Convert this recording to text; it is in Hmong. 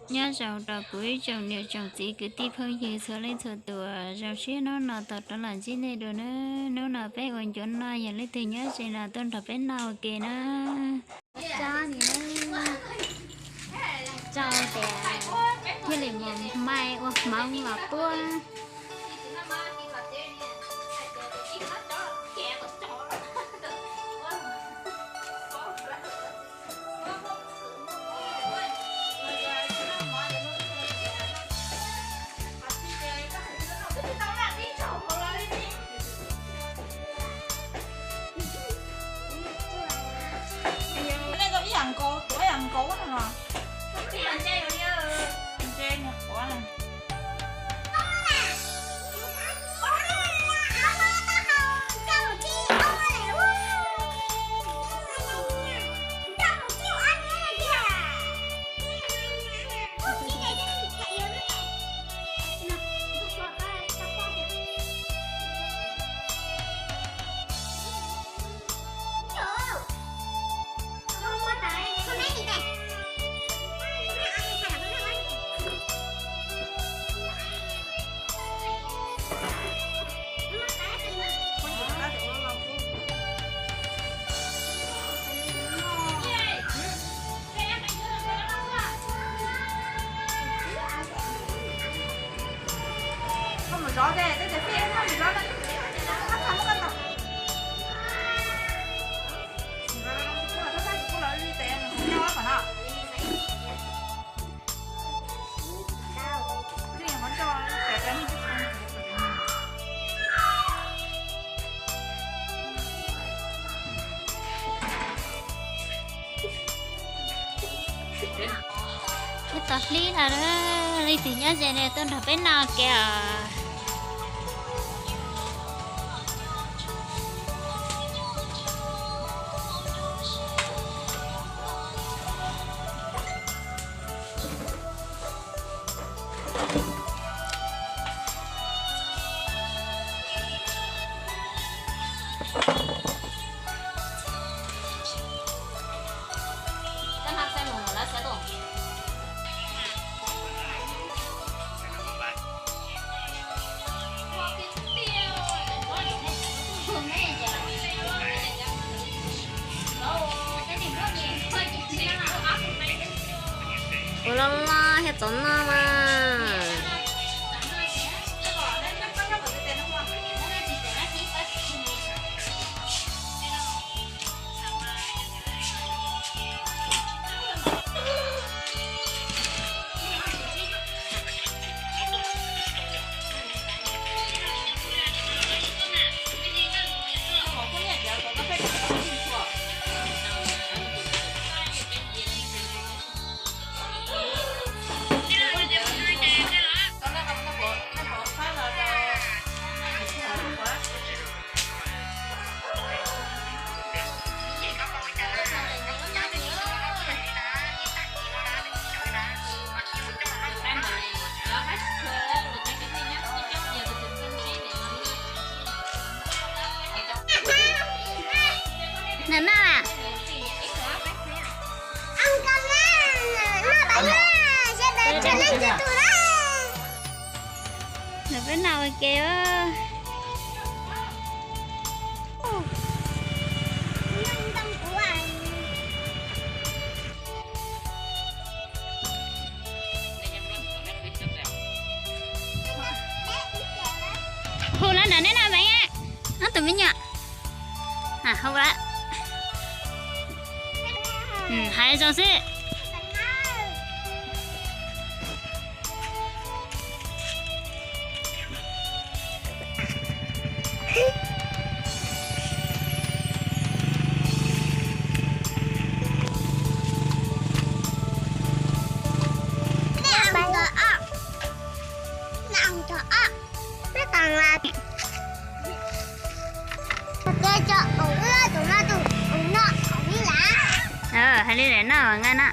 Nyob zoo rau kuv ib tsoom niam tsoom txiv kwv tij phooj ywg txhua leej txhua tus, zoo siab hnub no tau rov los ntsib nej dua nawb. Hnub no peb ua ncuav noj, yog leej twg nyob ze no tuaj nrog peb noj ua ke na. Tso nis, tso tias thiaj li mus mai ua hmoov los puab. Nej ib yam nkaus, tuav ib yam nkaus no los? Ib yam nkaus. Ib tau hlib lawm, leej twg nyob ze no tuaj nrog peb noj ke os. Ua loj loj thiaj txaus noj mas. Noj na. Noj peb noj ua ke. Hu lawm na, neb noj meej. Ob tug me nyuam, hu lawm. Hais zoo xwb. Hais li lam noj nqa na.